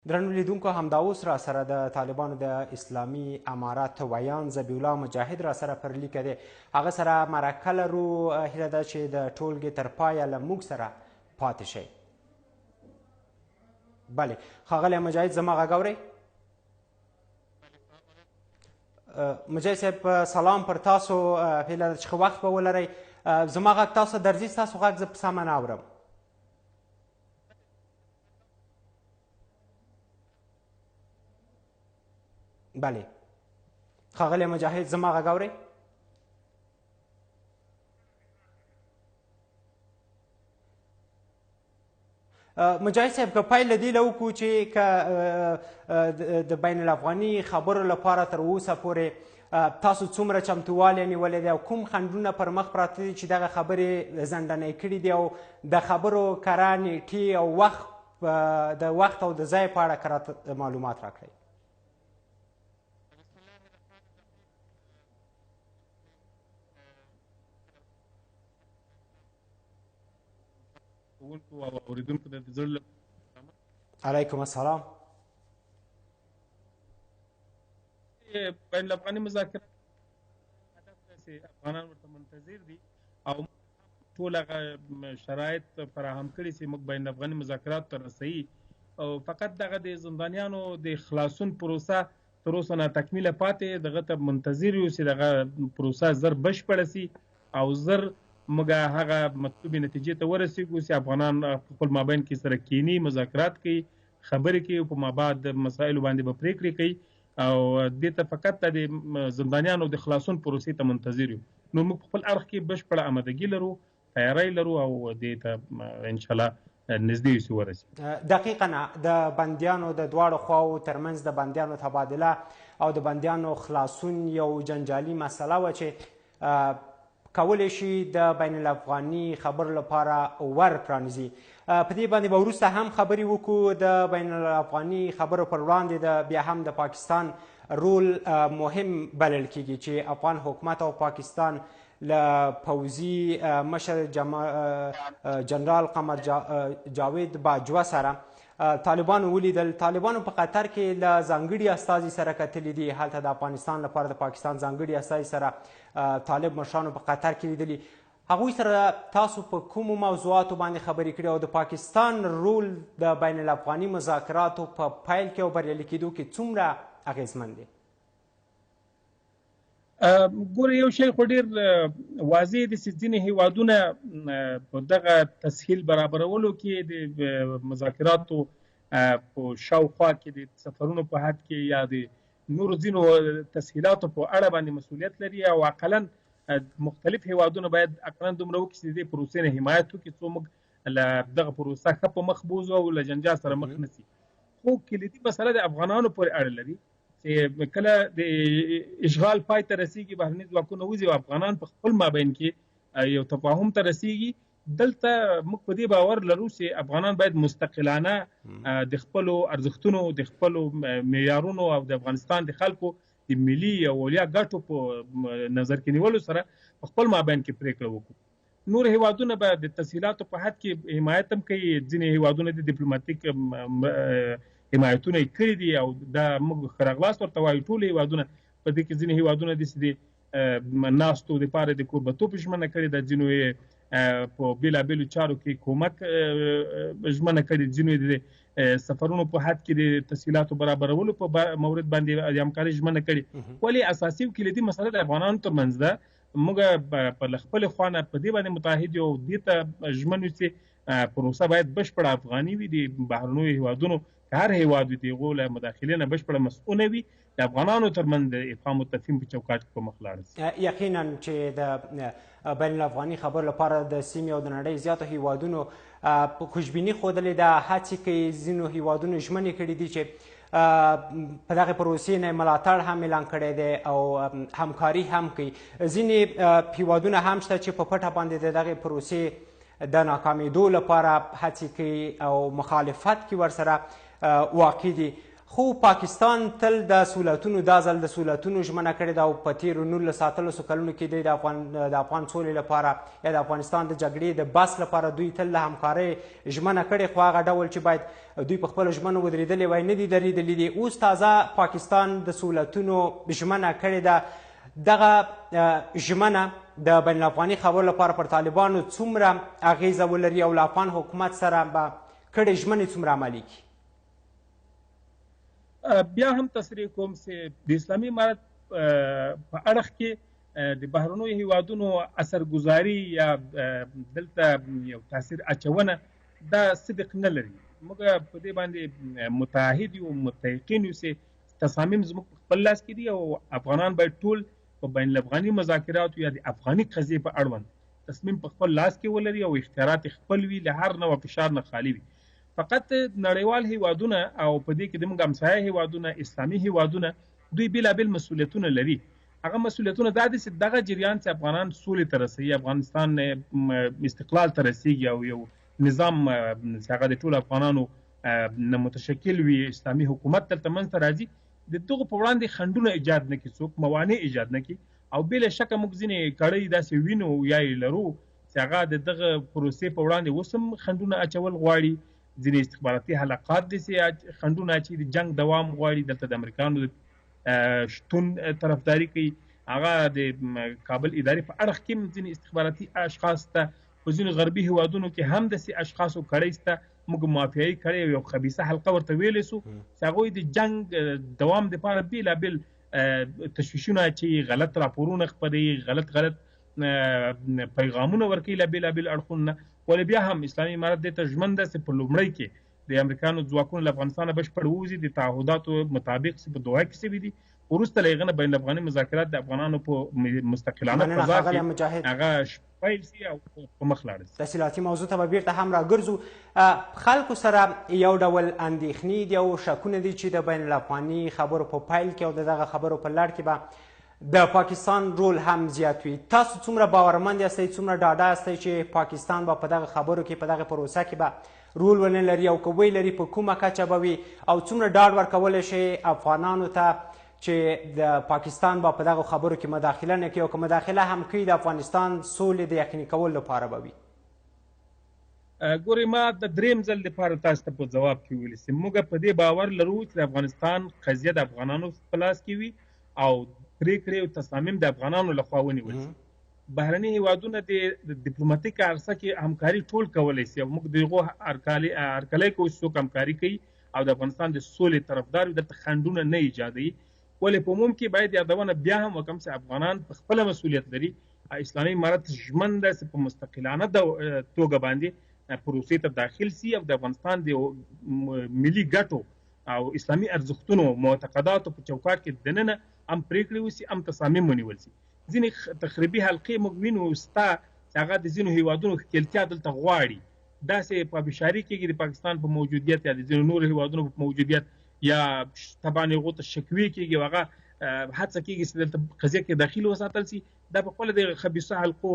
درنو لیدونکو، همدا اوس را سره د طالبانو د اسلامي امارت ویاند ذبیح الله مجاهد را سره پر لیکه دی. هغه سره مرکه لرو. هیله ده چې د ټولګې تر پایه له موږ سره پاتې شئ. بله، ښاغلی مجاهد، زما غږ اورئ؟ مجاهد صاحب، سلام پر تاسو. هیله ده چې ښه وخت به ولرئ. زما غږ تاسو درځي؟ ستاسو غږ زه په سمه نه اورم. بله، ښاغلی مجاهد، زما غږ اورئ؟ مجاهد صاحب، که پیل له دې له وکړو چې که د بین الافغاني خبرو لپاره تر اوسه پورې تاسو څومره چمتووالی نیولی دی او کوم خنډونه پر مخ پراته دي چې دغه خبرې ځنډنۍ کړي دي، او د خبرو کره نیټې او وخت، د وخت او د ځای په اړه که راته معلومات راکړئ. کوونکو او اوریدونکو ته د زړه علیکم السلام. بین الافغاني مذاکرات هدف دی چې افغانان ورته منتظر دي او ټول هغه شرایط فراهم کړي چې موږ بین الافغاني مذاکرات ته رسوي، او فقط دغه د زندانیانو د خلاصون پروسه تر اوسه ناتکمیله پاتې، دغه ته منتظر یو چې دغه پروسه زر بشپړه سي او زر موږ هغه مطلوبې نتیجې ته ورسیږو چې افغانان په خپل مابین کې سره کینی، مذاکرات کوي، خبرې کوي او په مابعد مسایلو باندې به پریکړې کوي، او دې ته فقط د زندانیانو د خلاصون پروسې ته منتظر یو. نو موږ په خپل اړخ کې بشپړه آمادګي لرو، تیاری لرو او دې ته انشاءالله نږدې یو چې ورسیږو. دقیقا د بندیانو د دواړو خواوو ترمنځ د بندیانو تبادله او د بندیانو خلاصون یو جنجالي مسله وه چې کولی شي د بین الافغاني خبرو لپاره ور پرانیزي. په دې باندې به وروسته هم خبرې وکړو. د بین الافغاني خبرو پر وړاندې د بیا هم د پاکستان رول مهم بلل کیږي چې افغان حکومت او پاکستان له پوځي مشر جنرال قمر جاوید باجوه سره طالبانو ولیدل. طالبانو په قطر کې له ځانګړي استازي سره کتلي دي. هلته د افغانستان لپاره د پاکستان ځانګړي استازي سره طالب مشرانو په قطر کې لیدلي. هغوی سره تاسو په کومو موضوعاتو باندې خبرې کړې او د پاکستان رول د بین الافغاني مذاکراتو په پیل کې او بریالي کېدو کې څومره اغېزمن دی؟ ګوره، یو شی خو ډېر واضح دی چې ځینې هیوادونه په دغه تسهیل برابرولو کې د مذاکراتو په شاوخوا کې د سفرونو په حد کې یا د نورو ځینو تسهیلاتو په اړه باندې مسولیت لري، او اقلا مختلف هیوادونه باید اقلا دومره وکړي چې د دې پروسې نه حمایت وکړي څو موږ له دغه پروسه ښه په مخ بوځو او له جنجال سره مخ نه سي. خو کلیدي مسله د افغانانو پورې اړه لري چې کله د اشغال پای ته رسیږي، بهرني ځواکونه وځي او افغانان په خپل مابین کې یو تفاهم ته رسیږي. دلته موږ په دې باور لرو چې افغانان باید مستقلانه د خپلو ارزښتونو، د خپلو معیارونو او د افغانستان د خلکو د ملي او وړیا ګټو په نظر کې نیولو سره په خپل مابین کې پریکړه وکړو. نور هیوادونه به د تسهیلاتو په حد کې حمایت هم کوي. ځینې هیوادونه د دیپلوماتیک حمایتونه یې کړي دي او دا موږ ښه راغلاست ورته وایو. ټول هیوادونه په دې کې ځینې هیوادونه دي چې د ناستو دپاره د کوربتوب ژمنه کړې ده، ځینو یې په بېلابېلو چارو کې کومک ژمنه کړې، ځینو یې د سفرونو په حد کې د تسهیلاتو برابرولو په مورد باندې د همکارۍ ژمنه کړې. ولې اساسي او کلیدي مسله د افغانانو ترمنځ ده. موږ په خپلې خوا نه په دې باندې متعهد یو او دې ته ژمن یو چې پروسه باید بشپړه افغاني وي، د بهرنیو هیوادونو که هر هیواد وي د هغو له مداخلې نه بشپړه مسؤله وي، د افغانانو ترمنځ د افهام او تفهیم په چوکاټ کې په مخ لاړه سي. یقینا چې د بین الافغاني خبرو لپاره د سیمې او د نړۍ زیاتو هیوادونو خوشبیني ښودلې ده، هڅې کوي. ځینو هیوادونو ژمنې کړې دي چې په دغه پروسې نه ملاتړ هم اعلان کړی دی او همکاري هم کوي. ځینې هیوادونه هم شته چې په پټه باندې د دغې پروسې د ناکامېدو لپاره هڅې کوي او مخالفت کې ورسره واقع دي. خو پاکستان تل د سهولتونو، دا ځل د سهولتونو ژمنه کړې ده او په تېرو 19 18 کلونو کې دوی د افغان سولې لپاره یا د افغانستان د جګړې د بس لپاره دوی تل د همکارۍ ژمنه کړې، خو هغه ډول چې باید دوی په خپلو ژمنو ودرېدلې وای نه دي درېدلي دي. اوس تازه پاکستان د سهولتونو ژمنه کړې ده. دغه ژمنه د بین الافغاني خبرو لپاره پر طالبانو څومره اغېزه ولري او له افغان حکومت سره به کړې ژمنې څومره عملي کړي؟ بیا هم تصریح کوم چې د اسلامي امارت په اړخ کې د بهرنیو هیوادونو اثرګذاري یا دلته یو تاثیر اچونه دا صدق نه لري. موږ په دې باندې متعهد یو، متیقین یو چې تصامیم زموږ په خپل لاس کې دي او افغانان باید ټول په بین الافغاني مذاکراتو یا د افغاني قضیې په اړوند تصمیم په خپل لاس کې ولري او اختیارات خپل وي، له هر نوع فشار نه خالي وي. فقط نړیوال هیوادونه او په دې کې د موږ همسایه هیوادونه، اسلامي هیوادونه، دوی بېلابېل مسؤلیتونه لري. هغه مسؤلیتونه دا دي چې دغه جریان چې افغانان سولې ته رسوي، افغانستان استقلال ته رسیږي او یو نظام چې هغه د ټولو افغانانو نه متشکل وي، اسلامي حکومت دلته منځته راځي، د دغو په وړاندې خنډونه ایجاد نه کړي، څوک موانع ایجاد نه کړي. او بې له شکه موږ ځینې کړۍ داسې وینو یا یې لرو چې هغه د دغه پروسې په وړاندې اوس هم خنډونه اچول غواړي. ځینې استخباراتي حلقات دي چې خنډونه اچوي، د جنګ دوام غواړي، دلته د امریکانو د شتون طرفداري کوي. هغه د کابل ادارې په اړخ کې ځینې استخباراتي اشخاص ته، په ځینو غربي هیوادونو کې هم داسې اشخاصو کړۍ شته، موږ مافیایي کړۍ او یو خبیثه حلقه ورته ویلی سو چې هغوی د جنګ دوام دپاره بېلابېل تشویشونه اچوي، غلط راپورونه خپروي، غلط غلط پیغامونه ورکوي له بېلابېلو اړخونو نه. ولې بیا هم اسلامي امارت دې ته ژمن ده چې په لومړۍ کې د امریکانو ځواکونه له افغانستانه بشپړ ووځي، د تعهداتو مطابق چې په دوحه کې سوي دي. وروسته له هغه نه بین الافغاني مذاکرات د افغانانو په مستقلانه فضا کې هغه پیل سي او په مخ لاړ سي. تفصیلاتي موضوع ته به بیرته هم راګرځو. خلکو سره یو ډول اندېښنې دي او شکونه دي چې د بین الافغاني خبرو په پیل کې او د دغه خبرو په لړ کې به د پاکستان رول هم زیات وي. تاسو څومره باورمند یاستئ، څومره ډاډه یاستئ چې پاکستان به په دغه خبرو کې، په دغه پروسه کې به رول ونه لري او که ویې لري په کومه کچه به وي، او څومره ډاډ ورکولی شئ افغانانو ته چې د پاکستان به په دغه خبرو کې مداخله نه کوي او که مداخله هم کوي د افغانستان سولې د یقیني کولو لپاره به وي؟ ګورئ، ما د دریم ځل لپاره تاسو ته په ځواب کې ویلي چې موږ په دې باور لرو چې د افغانستان قضیه د افغانانو په لاس کې وي او پرېکړې او تصامیم د افغانانو لخوا ونیول شي. بهرني هیوادونه د دیپلوماتیک عرصه کې همکاري ټول کولی شي او موږ د هغو هرکلی کوو چې څوک همکاري کوي او د افغانستان د سولې طرفدار وي، دلته خنډونه نه ایجادوي. ولې په عموم کې باید یادونه بیا هم وکړم چې افغانان په خپله مسؤلیت لري. اسلامي امارت ژمن ده چې په مستقلانه توګه باندې پروسې ته داخل سي او د افغانستان د ملي ګټو او اسلامي ارزښتونو معتقداتو په چوکاټ کې دننه هم پرېکړې وسي، هم تصامیم ونیول سي. ځینې تخریبي حلقې موږ وینو سته چې هغه د ځینو هیوادونو ښکېلتیا دلته غواړي، داسې پابشاري کېږي د پاکستان په موجودیت یا د ځینو نورو هیوادونو په موجودیت، یا طبعا هغو ته شکوې کېږي او هغه هڅه کېږي چې دلته قضیه کې دخیل وساتل سي. دا په خپله د خبیثه حلقو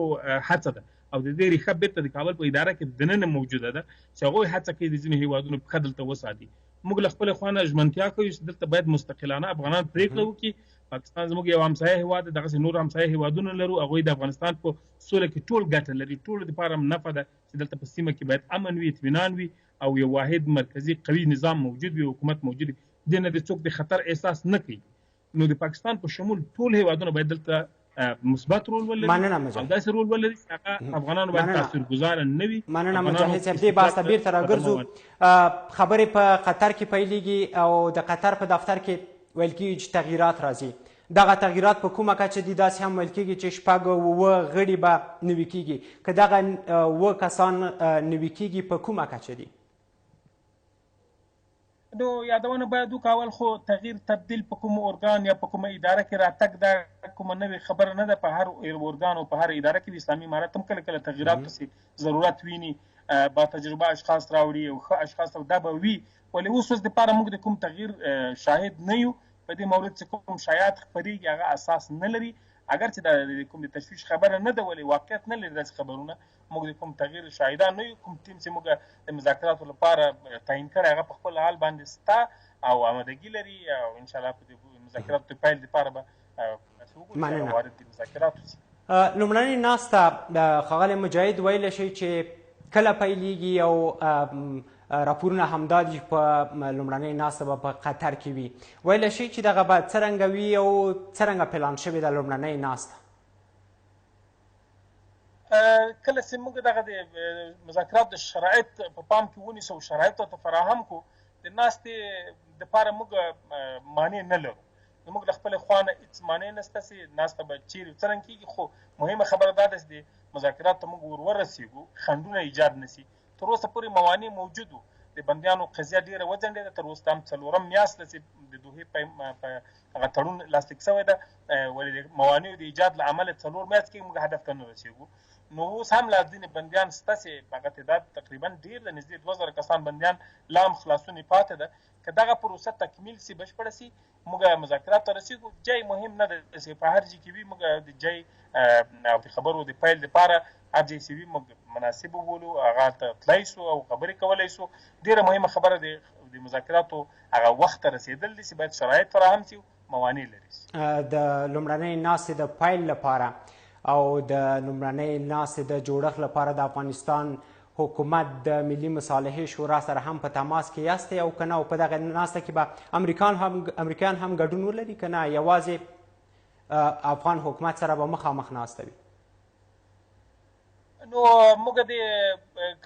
هڅه ده او د دې ریښه بېرته د کابل په اداره کې دننه موجوده ده چې هغوی هڅه کوي د ځینو هیوادونو پښه دلته وساتي. موږ له خپلې خوا نه ژمنتیا کوو چې دلته باید مستقلانه افغانان پرېکړه وکړي. پاکستان زموږ یو همسایه هیواد دی، دغسې نور همسایه هیوادونه لرو، هغوی د افغانستان په سوله کې ټول ګټه لري، ټولو دپاره هم نفع ده چې دلته په سیمه کې باید امن وي، اطمینان وي او یو واحد مرکزي قوي نظام موجود وي، حکومت موجود وي، دې نه د څوک د خطر احساس نه کوي. نو د پاکستان په شمول ټول هیوادونه باید دلته مثبت رول ولري او داسې رول ولري چې هغه افغانانو باندې تاثیرګذاره نه وي. مننه مجاهد صاحب، دې بحث ته بېرته راګرځو. خبرې په قطر کې پیلېږي او د قطر په دفتر کې ویل کېږي چې تغییرات راځي. دغه تغییرات په کومه کچه دي؟ داسې هم ویل کېږي چې 6 7 غړي به نوي کېږي. که دغه 7 کسان نوي کېږي په کومه کچه دي؟ نو یادونه باید وکړو، اول خو تغییر تبدیل په کوم ارګان یا په کومه اداره کې راتګ دا کومه نوې خبره نه ده. په هر ارګان او په هر اداره کې د اسلامي امارت هم کله کله تغییرات پسې ضرورت ویني، با تجربه اشخاص راوړي او ښه اشخاص او دا به وي. ولې اوس اوس دپاره موږ د کوم تغییر شاهد نه یو. په دې مورد چې کوم شایعات خپرېږي هغه اساس نه لري، اګر چې دا د کوم د تشویش خبره نه ده، ولې واقعیت نه لري داسې خبرونه. موږ د کوم تغییر شاهدان نه یو. کوم ټیم چې موږ د مذاکراتو لپاره تعیین کړی هغه په خپل حال باندې سته او آمادګي لري او ان شاء الله په دې مذاکراتو د پیل لپاره به مننه وارد د مذاکراتو سي. لومړنۍ ناسته ښاغلی مجاهد ویلی شئ چې کله پیلیږي او راپورونه همدا دي په لومړنۍ ناسته به په قطر کې وي، ویلی شئ چې دغه به څرنګه وي او څرنګه پلان شوې ده لومړنۍ ناسته؟ کله چې موږ دغه د مذاکرات د شرایط په پام کې ونیسو او شرایط ورته فراهم کړو، د ناستې دپاره موږ مانع نه لرو. زموږ له خپلې خوا نه هېڅ مانع نشته چې ناسته به چیرې څرنګه کېږي، خو مهمه خبره دا ده چې د مذاکراتو ته موږ ور ورسېږو، خنډونه ایجاد نه سي. تر اوسه پورې موانع موجود وو، د بندیانو قضیه ډېره وځنډېده، تر اوسه هم څلورم میاشت ده چې د دوحې په هغه تړون لاسلیک شوی ده، ولې د موانعو د ایجاد له امله 4 میاشت کې موږ هدف ته نه رسېږو. نو اوس هم لا ځینې بندیان شته چې هغه تعداد تقریبا ډېر ده، نږدې 2000 کسان بندیان لا هم خلاصونې پاتې ده. که دغه پروسه تکمیل سي، بشپړه سي، موږ مذاکرات ته رسېږو. جای مهم نه ده چې په هر ځای کې وي، موږ د جای او د خبرو د پیل لپاره هر ځای چې وي موږ مناسب وبولو، هغه ته تلای سو او خبرې کولای سو. ډېره مهمه خبره د مذاکراتو هغه وخت ته رسېدل دي چې باید شرایط فراهم سي، موانع لري سي. د لومړنۍ ناستې د پیل لپاره او د لومړنۍ ناستې د جوړښت لپاره د افغانستان حکومت د ملي مصالحې شورا سره هم په تماس کې یاستئ او که نه، او په دغه ناسته کې به امریکایان هم ګډون ولري که نه یوازې افغان حکومت سره به مخامخ ناسته وي؟ نو موږ د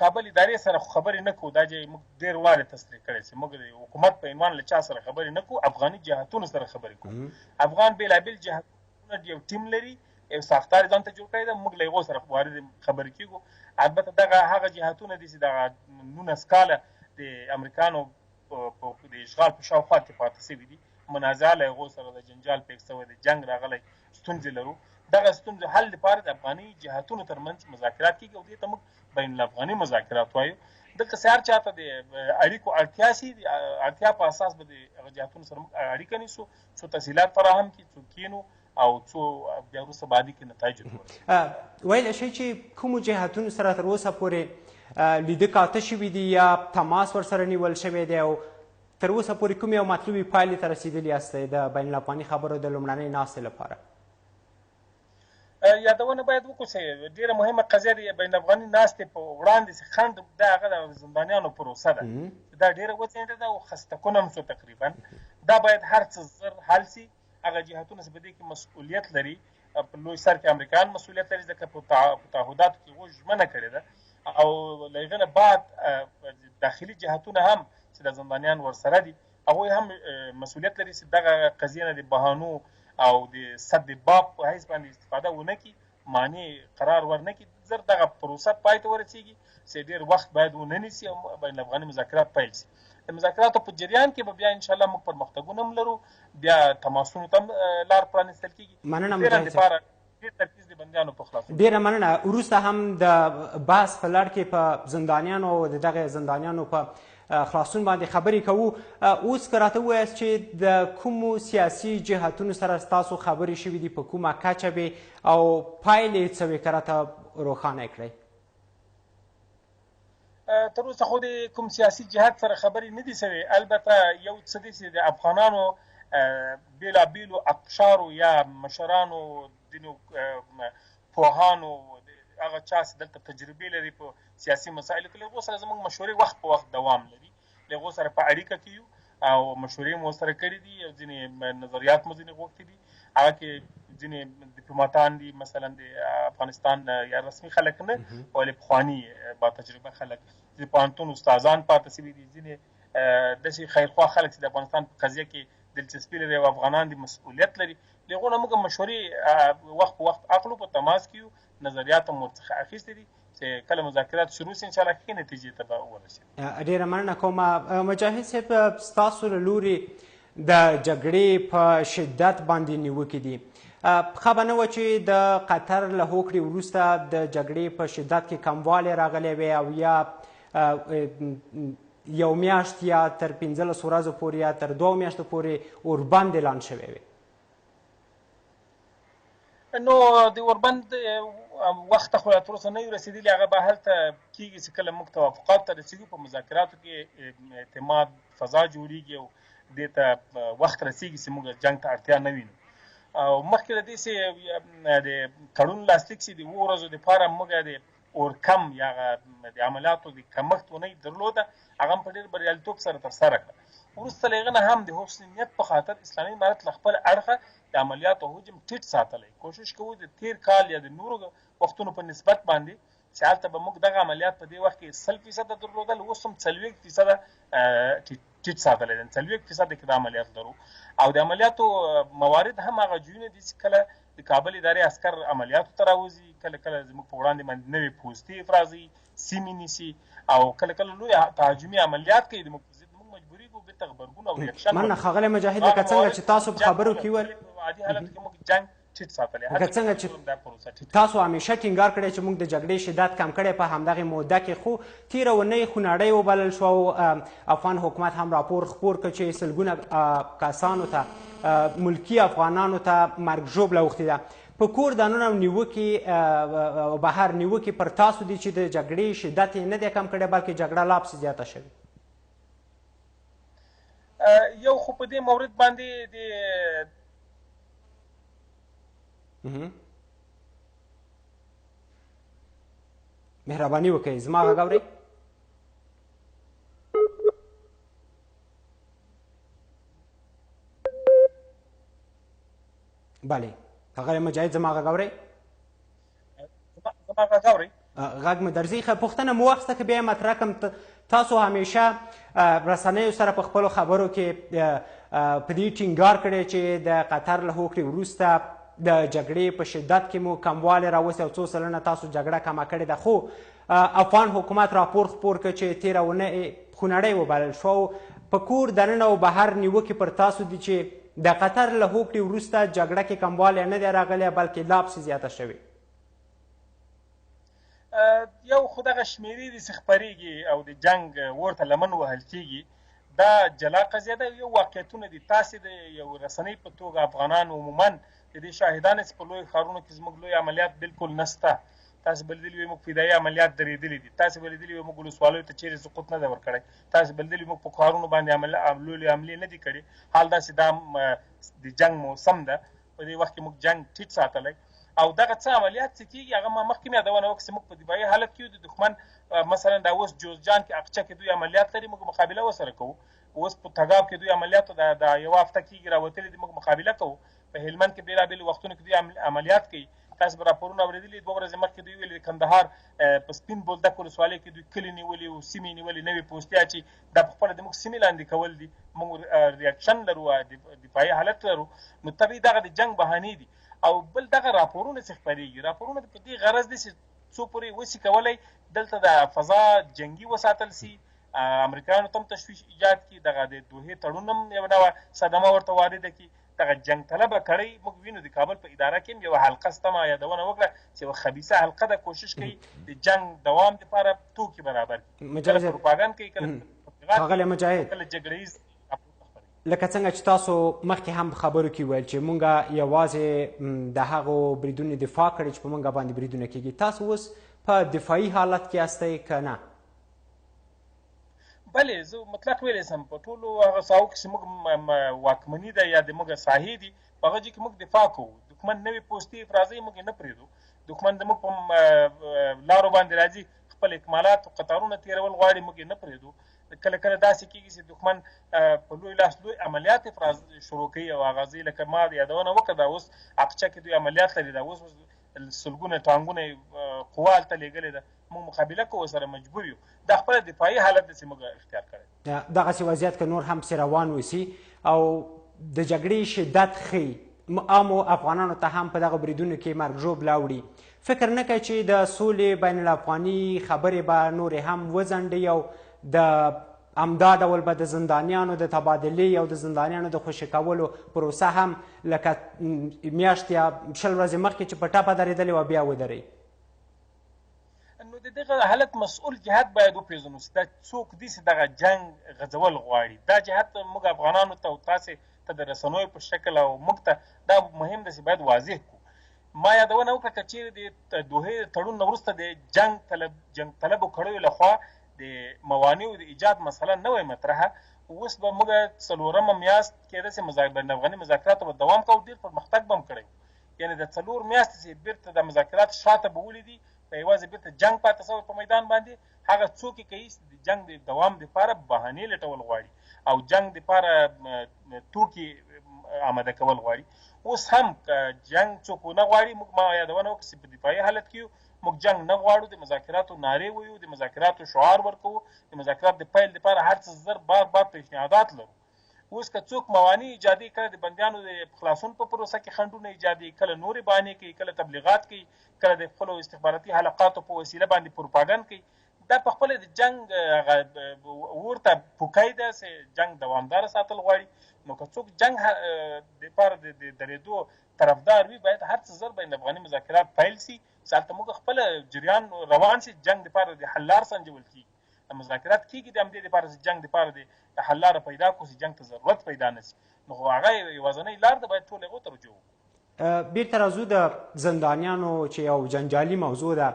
کابل ادارې سره خو خبرې نه کوو، دا چې موږ ډېر وارې تصریح کړی چې موږ د حکومت په عنوان له چا سره خبرې نه کوو، افغاني جهتونو سره خبرې کوو. افغان بېلابېل جهتونه یو ټیم لري، یو ساختار ځان ته جوړ کړی دی، موږ له هغو سره وارد خبرې کېږو. البته دغه هغه جهتونه دي چې دغه 19 کاله د امریکانو د اشغال په شاوخوا کې پاتې شوي دي، منازعه له هغو سره د جنجال پېښ شوی دی، جنګ راغلی، ستونزې لرو. دغه ستونزو حل لپاره د افغاني جهتونو ترمنځ مذاکرات کېږي او دې ته موږ بین الافغاني مذاکرات وایو. دلته چې هر چا ته د اړیکو اړتیا سي، د اړتیا په اساس به د هغه جهتونو سره موږ اړیکه نیسو، څو تسهیلات فراهم کړي، څو کینو او څو بیا وروسته بعدي کې نتایجو ته ورسېږو. ویلی شئ چې کومو جهتونو سره تر اوسه پورې لیده کاته شوي دي یا تماس ورسره نیول شوی دی او تر اوسه پورې کومې او مطلوبې پایلې ته رسېدلي یاستئ د بین الافغاني خبرو د لومړنۍ ناستې لپاره؟ یادونه باید وکړو چې ډېره مهمه قضیه د بین الافغاني ناستې په وړاندې چې خنډ دا هغه د زندانیانو پروسه ده، دا ډېره وځنډېده او خستکونه هم شو تقریبا. دا باید هر څه زر حل سي. هغه جهتونه چې په دې کې مسؤلیت لري، په لوی سر کې امریکایان مسؤلیت لري، ځکه په تعهداتو کې هغوی ژمنه کړې ده، او له هغه نه بعد داخلي جهتونه هم چې د زندانیان ورسره دي، هغوی هم مسؤلیت لري چې دغه قضیې نه د بهانو او د سد باب په حیث باندې استفاده ونه کړي، معنی قرار ورنه کړي، زر دغه پروسه پای ته ورسیږي چې ډېر وخت باید ونه نیسي او بین الافغاني مذاکرات پیل سي. د مذاکراتو په جریان کې به بیا انشاءالله موږ پرمختګونه هم لرو، بیا تماسونو ته هم لار پرانیستل کېږي. مننه فعلاً مجاهد صاحب. دپاره ډېر ترکیز د بندیانو په خلاصون. ډېره مننه. وروسته هم د بحث په لړ کې په زندانیانو او د دغه زندانیانو په خلاصون باندې خبرې کوو. اوس که راته ووایاست چې د کومو سیاسي جهتونو سره ستاسو خبرې شوې دي، په کومه کچه وې او پایلې یې څه وې، که راته روښانه یې کړئ. تر اوسه خو د کوم سیاسي جهت سره خبرې نه دي شوې، البته یو څه دي چې د افغانانو بېلابېلو اقشارو یا مشرانو، ځینو پوهانو، هغه چا چې دلته تجربې لري په سیاسي مسایلو کې، له هغو سره زموږ مشورې وخت په وخت دوام لري، له هغو سره په اړیکه کې یو او مشورې مو ورسره کړې دي او ځینې نظریات مو ځینې غوښتي دي. هغه کې ځینې دیپلوماتان دي، مثلا د افغانستان یا رسمي خلک نه، ولې پخواني با تجربه خلک، د پوهنتون استادان پاتې شوي دي، ځینې داسې خیرخواه خلک چې د افغانستان په قضیه کې دلچسپي لري او افغانان دي مسؤلیت لري، له هغو نه موږ مشورې وخت په وخت اخلو، په تماس کې یو، نظریات هم ورڅخه اخیستي دي چې کله مذاکرات شروع شي انشاءالله ښې نتیجې ته به ورسېږو. ډېره مننه کوم. مجاهد صاحب، ستاسو له لوري د جګړې په شدت باندې نیوکې دي، ښه به نه وه چې د قطر له هوکړې وروسته د جګړې په شدت کې کموالی راغلی وی او یا یو میاشت یا تر 15 ورځو پورې یا تر 2 میاشتو پورې اوربند اعلان شوی وی؟ نو د اوربند وخت خو لا تر اوسه نه یو رسېدلي، هغه به هلته کېږي چې کله موږ توافقات ته رسېږو، په مذاکراتو کې اعتماد فضا جوړیږي او دې ته وخت رسېږي چې موږ جنګ ته اړتیا نه وینو. او مخکې له دې چې د تړون لاسلیک شي د 7 ورځو دپاره موږ د اورکم یا د عملیاتو د کمښت اونۍ درلوده، هغه هم په ډېر بریالیتوب سره ترسره کړه. وروسته له هغه نه هم د حسن نیت په خاطر اسلامي امارت له خپل اړخه د عملیاتو حجم ټیټ ساتلی. کوشش کوو د تیر کال یا د نورو وختونو په نسبت باندې چې هلته به موږ دغه عملیات په دې وخت کې 100% درلودل، اوس هم 40% ټیټ ساتلی دی. 40% کې دا عملیات لرو. او د عملیاتو موارد هم هغه جویونه دي چې کله د کابل ادارې عسکر عملیاتو ته راوځي، کله کله زموږ په وړاندې باندې نوې پوستې افرازي، سیمې نیسي او کله کله لوی تهاجمي عملیات کوي د موږ په ضد، موږ مجبورېږو بېرته غبرګون او reaction. مننه ښاغلی مجاهد، لکه څنګه چې تاسو په خبرو کې وویل، عادي حالت کې موږ جنګ ټیټ ساتلی، لکه څنګه چې تاسو همیشه ټینګار کړی چې موږ د جګړې شدت کم کړی په همدغې موده کې، خو تېره اونۍ خونړۍ وبلل شوه او افغان حکومت هم راپور خپور کړ چې سلګونه کسانو ته، ملکي افغانانو ته مرګ ژوبله اوښتې ده. په کور دننه نیوکې او بهر نیوکې پر تاسو دي چې د جګړې شدت یې نه دی کم کړی، بلکې جګړه لا پسې زیاته شوې. یو خو په دې مورد باندې د مهرباني وکړئ زما غږ اورئ؟ بله ښاغلی مجاهد زما غږ اورئ؟ زما غږ اورئ؟ غږ مې درځي. ښه پوښتنه مو واخیسته که بیا یې مطرح کړم. تاسو همیشه رسنیو سره په خپلو خبرو کې په دې ټینګار کړی چې د قطر له هوکړې وروسته د جګړې په شدت کې مو کموالی راوستی او څو سلنه تاسو جګړه کمه کړې ده، خو افغان حکومت راپور خپور کړ چې تېره اونۍ خونړۍ وبلل شوه او په کور دننه او بهر نیوکې پر تاسو دي چې د قطر له هوکړې وروسته جګړه کې کموالی نه دی راغلی، بلکې لا پسې زیاته شوې. یو خو دغه شمېرې دي چې خپرېږي او د جنګ ورته لمن وهل کېږي، دا جلا قضیه ده. یو واقعیتونه دي. تاسې د یو رسنۍ په توګه افغانان عموما د دې شاهدان چې په لویو ښارونو کې زموږ لوی عملیات بالکل نسته. تاسې به لیدلي وي موږ فدایي عملیات درېدلي دي، تاسې به لیدلي وي موږ ولسوالیو ته چیرې سقوط نه دی ورکړی، تاسې به لیدلي موږ په ښارونو باندې لوی لوی حملې نه دي کړې. حال داسې دا د جنګ موسم ده، په دې وخت کې موږ جنګ ټیټ ساتلی او دغه څه عملیات چې کېږي هغه ما مخکې مې یادونه وکړه چې موږ په دفاعي حالت کې یو. د دښمن مثلا دا اوس جوزجان کې اقچه کې دوی عملیات لري، موږ مقابله ورسره کوو. اوس په تګاب کې دوی عملیات دا یوه هفته کېږي راوتلي دي، موږ مقابله کوو. په هلمند کې بېلابېلو وختونو کې دوی عملیات کوي. تاسو به راپورونه اورېدلي، 2 ورځې مخکې دوی ویل د کندهار په سپین بولدک ولسوالۍ کې دوی کلي نیولي او سیمې نیولي، نوې پوستې اچي. دا په خپله د موږ سیمې لاندې کول دي. موږ reaction لرو، دفاعي حالت لرو. نو طبیعي دغه د جنګ بهانې دي. او بل دغه راپورونه چې خپرېږي، راپورونه په دې غرض دي چې څو پورې وسي کولی دلته د فضا جنګي وساتل سي، امریکایانو ته هم تشویش ایجاد کړي، دغه د دوحې تړون هم یوه نوه صدمه ورته وارده کړي. دغه جنګ طلبه کړۍ موږ وینو د کابل په اداره کې هم یوه حلقه سته، ما یادونه وکړه چې یوه خبیثه حلقه ده، کوشش کوي د جنګ دوام دپاره توکي برابر کړي، کله پروپاګند کوي، کله ښاغلی مجاهد، کله جګړه ییز. لکه څنګه چې تاسو مخکې هم خبرو کې ویل چې مونږ یوازې د هغو بریدونو دفاع کړې چې په مونږ باندې بریدونه کېږي، تاسو اوس په دفاعي حالت کې یاستئ که نه؟ بله، زه مطلق ویلی سم په ټولو هغه ساحو کې چې موږ واکمني ده یا د موږ ساحې دي، په هغه ځای کې موږ دفاع کوو. دښمن نوې پوستې افرازوي، موږ یې نه پرېږدو. دښمن د موږ په لارو باندې راځي، خپل اکمالات او قطارونه تېرول غواړي، موږ یې نه پرېږدو. کله کله داسې کېږي چې دښمن په لوی لاس لوی عملیات افراز شروع کوي او هغه ځای لکه ما یادونه وکړه، دا اوس اقچه کې دوی عملیات لري، دا اوس سلګونه ټانګونه قوا هلته لېږلې ده، موږ مقابله کوو سره مجبور یو. دا خپله دفاعي حالت دی چې موږ اختیار کړی. دغسې وضعیت که نور هم پسې روان وسي او د جګړې شدت ښیي، عامو افغانانو ته هم په دغه بریدونو کې مرګ ژوبله اوړي، فکر نه کوي چې د سولې بین الافغاني خبرې به نورې هم وځنډي او د همدا ډول به د زندانیانو د تبادلې او د زندانیانو د خوشې کولو پروسه هم لکه میاشت یا 20 ورځې مخکې چې په ټپه درېدلې وه بیا ودرېږي؟ نو د دغه حالت مسؤل جهت باید وپېژنو چې دا څوک دي چې دغه جنګ غځول غواړي. دا جهت موږ افغانانو ته او تاسې ته د رسنیو په شکل او موږ ته دا مهم دی چې باید واضح کړو. ما یادونه وکړه که چیرې د دوحې تړون نه وروسته د جنګ طلب جنګ طلبو کړیو لخوا د موانعو د ایجاد مسله نه وای مطرحه، اوس به موږ څلورمه میاشت کېده چې بین افغاني مذاکراتو به دوام کاوه، ډېر پرمختګ به هم کړی وو. یعنې د 4 میاشتې چې بېرته د مذاکرات شاته بولي دي، په یوازې بېرته جنګ پاتې شوی په میدان باندې، هغه څوک یې کوي چې د جنګ د دوام دپاره بهانې لټول غواړي او جنګ دپاره توکي آماده کول غواړي. اوس هم که جنګ څوک ونه غواړي، موږ ما یادونه وکړه چې په دفاعي حالت کې یو، موږ جنګ نه غواړو، د مذاکراتو نارې ویو، د مذاکراتو شعار ورکوو، د مذاکرات د پیل دپاره هر څه زر بار بار پیشنهادات لرو. اوس که څوک موانع ایجادوي، کله د بندیانو د خلاصون په پروسه کې خنډونه ایجادوي، کله نورې بهانې کوي، کله تبلیغات کوي، کله د خپلو استخباراتي حلقاتو په وسیله باندې پروپاګند کوي، دا په خپله د جنګ هغه ورته پوکی ده چې جنګ دوامداره ساتل غواړي. نو که څوک جنګ دپاره د درېدو طرفدار وي، باید هر څه زر بین افغاني مذاکرات پیل سي چې هلته موږ خپله جریان روان سي، جنګ دپاره د حل لار سنجول کېږي. مذاکرات کېږي د همدې دپاره چې جنګ دپاره د حل لاره پیدا کړو چې جنګ ته ضرورت پیدا نه سي. نو خو هغه یوازنۍ لار ده، باید ټول هغو ته رجوع وکړو. بیرته راځو د زندانیانو چې یو جنجالي موضوع ده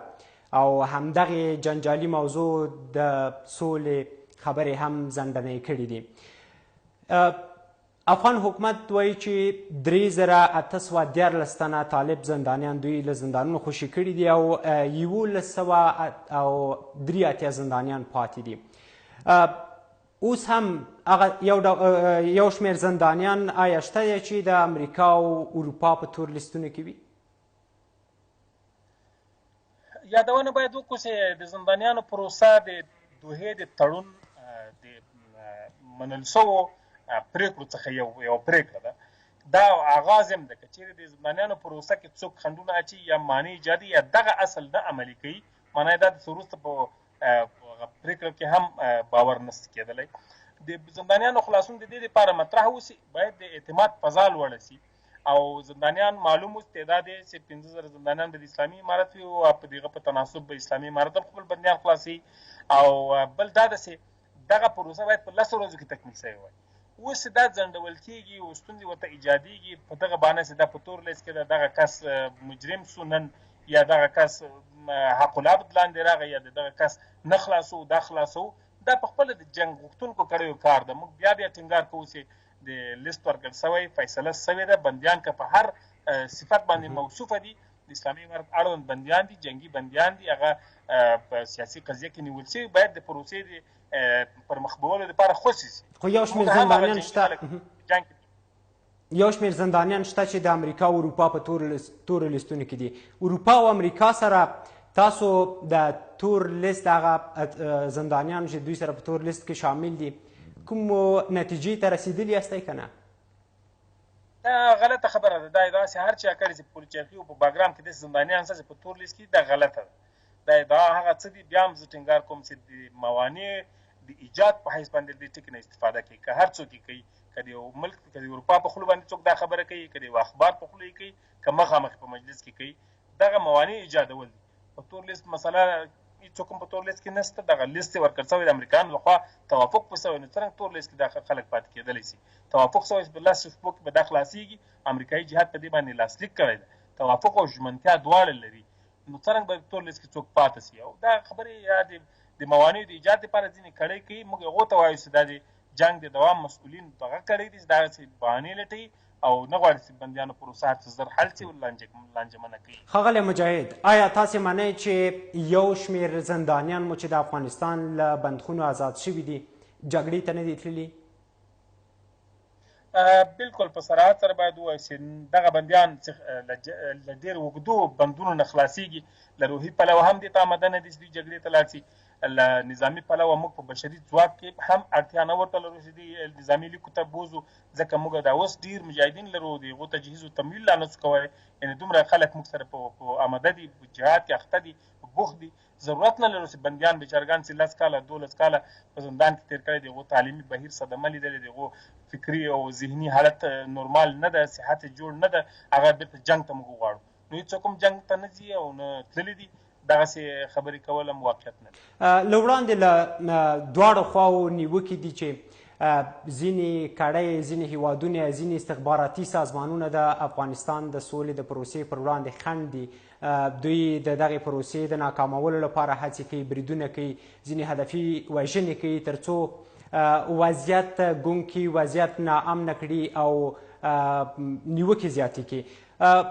او همدغې جنجالي موضوع د سولې خبرې هم ځنډنۍ کړې دي. افغان حکومت وایي چې 3813 تنه طالب زندانیان دوی له زندانونو خوشې کړي دي او 1183 زندانیان پاتې دي. اوس هم هغه یو شمېر زندانیان آیا شته دی چې د امریکا او اروپا په تور لیستونو کې وي؟ یادونه باید وکړو چې د زندانیانو پروسه د دوحې د تړون د منل شوو پرېکړو څخه یوه پرېکړه ده. دا آغاز هم ده که چیرې د زندانیانو پروسه کې څوک خنډونه اچي یا مانع ایجادي یا دغه اصل نه عملي کوي، معنا یې دا ده چې وروسته په هغه پرېکړه کې هم باور نه سي کېدلی. د زندانیانو خلاصون د دې لپاره مطرح اوسي، باید د اعتماد فضا لوړه سي او زندانیان معلوم اوس تعداد یې چې 5000 زندانیان به د اسلامي امارت وي او په دغه په تناسب به اسلامي امارت هم خپل بندیان خلاصوي. او بل دا ده چې دغه پروسه باید په 10 ورځو کې تکمیل شوې وای. اوس چې دا ځنډول کېږي او ستونزې ورته ایجادېږي په دغه بهانه چې دا په تور لیست کې ده، دغه کس مجرم سو نن، یا دغه کس حق العبد لاندې راغی، یا د دغه کس نه خلاصو دا خلاصو، دا په خپله د جنګ غوښتونکو کړیو کار ده. موږ بیا بیا ټینګار کوو چې د لیست ورکړل سوی، فیصله سوې ده، بندیان که په هر صفت باندې موصوفه دي، د اسلامي امارت اړوند بندیان دي، جنګي بندیان دي، هغه په سیاسي قضیه کې نیول شوي، باید د پروسې د پرمخ بیولو لپاره خوشې شي. خو یو شمېر زندانیان شته، یو شمېر زندانیان شته چې د امریکا او اروپا په تورو لیستونو کې دي. اروپا او امریکا سره تاسو د تور لیست هغه زندانیان چې دوی سره په تور لیست کې شامل دي، کوم نتیجې ته رسېدلي یاستئ که نه؟ دا غلطه خبره ده. دا ادعا چې هر چا کړې چې په پلچرخي او په باګرام کې داسې زندانیان شته چې په تور لیست کې، دا غلطه ده. دا ادعا هغه څه دي، بیا هم زه ټینګار کوم چې د موانع د ایجاد په حیث باندې دې ټکي نه استفاده کوي، که هر څوک یې کوي، که د یو ملک، که د اروپا په خوله باندې څوک دا خبره کوي، که د یو اخبار په خوله یې کوي، که مخامخ په مجلس کې کوي، دغه موانع ایجادول دي. په تور لیست مسله هیڅوک هم په تور لیست کې نشته، دغه لیست یې ورکړل شوی د امریکایانو لخوا توافق په شوی، نو څرنګه تور لیست کې دا خلک پاتې کېدلی شي؟ توافق شوی چې په 10 شپو کې به دا خلاصېږي، امریکایي جهاد په دې باندې لاسلیک کړی دی، توافق او ژمنتیا دواړه لري، نو څرنګه به تور لیست کې څوک پاتې شي؟ او دا خبرې یا د موانعو د ایجاد لپاره ځینې کړۍ کوي. موږ هغو ته وایو چې دا د جنګ د دوام مسؤلین دغه کړۍ دي چې دغسې بهانې لټوي او نه غواړي چې بندیانو پروسه هر څه زر حل شي او لانجمنه کوي. ښاغلی مجاهد، آیا تاسې منئ چې یو شمېر زندانیان مو چې د افغانستان له بندخونو ازاد شوي دي جګړې ته نه دي تللي؟ بالکل په صراحت سره باید ووایو چې دغه بندیان چې له ډېر اوږدو بندونو نه خلاصېږي، له روحي پلوه هم دې ته آماده نه دي چې دوی جګړې ته لاړ شي، له نظامي پلوه موږ په بشري ځواک کې هم اړتیا نه ورته لرو چې دوی نظامي لیکو ته بوځو، ځکه موږ دا اوس ډېر مجاهدین لرو، د هغو تجهیز او تمویل لا نه شو کولی، یعنې دومره خلک موږ سره په آماده دي، په جهاد کې اخته دي، بوخت دي، ضرورت نه لرو چې بندیان بیچارګان چې 10 کاله 12 کاله په زندان کې تېر کړی، د هغو تعلیمي بهیر صدمه لیدلې، د هغو فکري او ذهني حالت نورمال نه ده، صحت یې جوړ نه ده، هغه بېرته جنګ ته موږ وغواړو، نو هېڅوک هم جنګ ته نه ځي او نه تللي دي. دغسې خبرې کول هم واقعیت نه لري. له وړاندې له دواړو خواو نیوکې دي چې ځینې کړۍ، ځینې هیوادونه، ځینې استخباراتي سازمانونه د افغانستان د سولې د پروسې پر وړاندې خنډ دي. دوی د دغې پروسې د ناکامولو لپاره هڅې کوي، بریدونه کوي، ځینې هدفي وژنې کوي ترڅو وضعیت ګونګ کړي، وضعیت ناامنه کړي او نیوکې زیاتې کړي.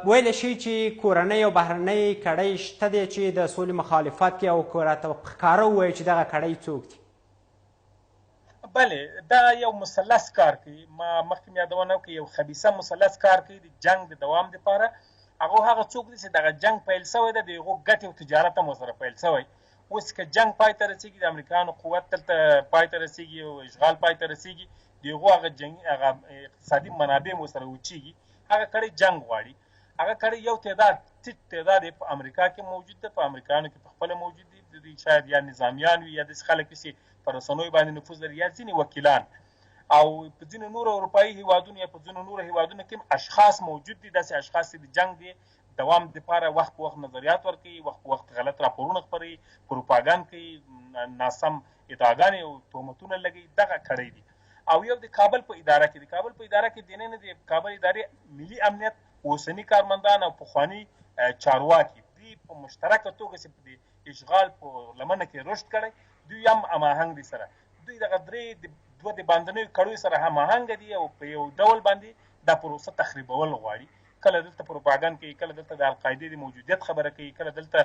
ویلی شي چې کورنۍ او بهرنۍ کړۍ شته دی چې د سولې مخالفت کوي، او که راته ښکاره ووایي چې دغه کړۍ څوک دي؟ بله، دا یو مثلث کار کوي. ما مخکې مې یادونه وکړه، یو خبیثه مثلث کار کوي د جنګ د دوام لپاره. هغه څوک دي چې دغه جنګ پیل شوی دی، د هغو ګټې او تجارت هم ورسره پیل شوی. اوس که جنګ پای ته رسېږي، د امریکایانو قوت دلته پای ته رسېږي او اشغال پای ته رسېږي، د هغو هغه جنګ، هغه اقتصادي منابع هم ورسره وچېږي. هغه کړۍ جنګ غواړي. هغه کړۍ یو تعداد، ټیټ تعداد یې په امریکا کې موجود دی، په امریکایانو کې په خپله موجود دي. د دوی شاید یا نظامیان وي، یا داسې خلک وي چې په رسنیو باندې نفوذ لري، یا ځینې وکیلان، او په ځینو نورو اروپایي هیوادونو یا په ځینو نورو هیوادونو کې هم اشخاص موجود دي، داسې اشخاص چې د جنګ د دوام دپاره وخت په وخت نظریات ورکوي، وخت په وخت غلط راپورونه خپروي، پروپاګند کوي، ناسم ادعاګانې او تهمتونه لګوي. دغه کړۍ دي. او یو د کابل په اداره کې، د کابل په اداره کې دننه د کابل ادارې ملي امنیت اوسني کارمندان او پخواني چارواکي دوی په مشترکه توګه چې د اشغال په لمنه کې رشد کړی، دوی هم هماهنګ دي سره. دوی دغه درې د دوه د باندنیو کړیو سره هماهنګ دي او په یو ډول باندې دا پروسه تخریبول غواړي. کله دلته پروپاګند کوي، کله دلته د القاعدې د موجودیت خبره کوي، کله دلته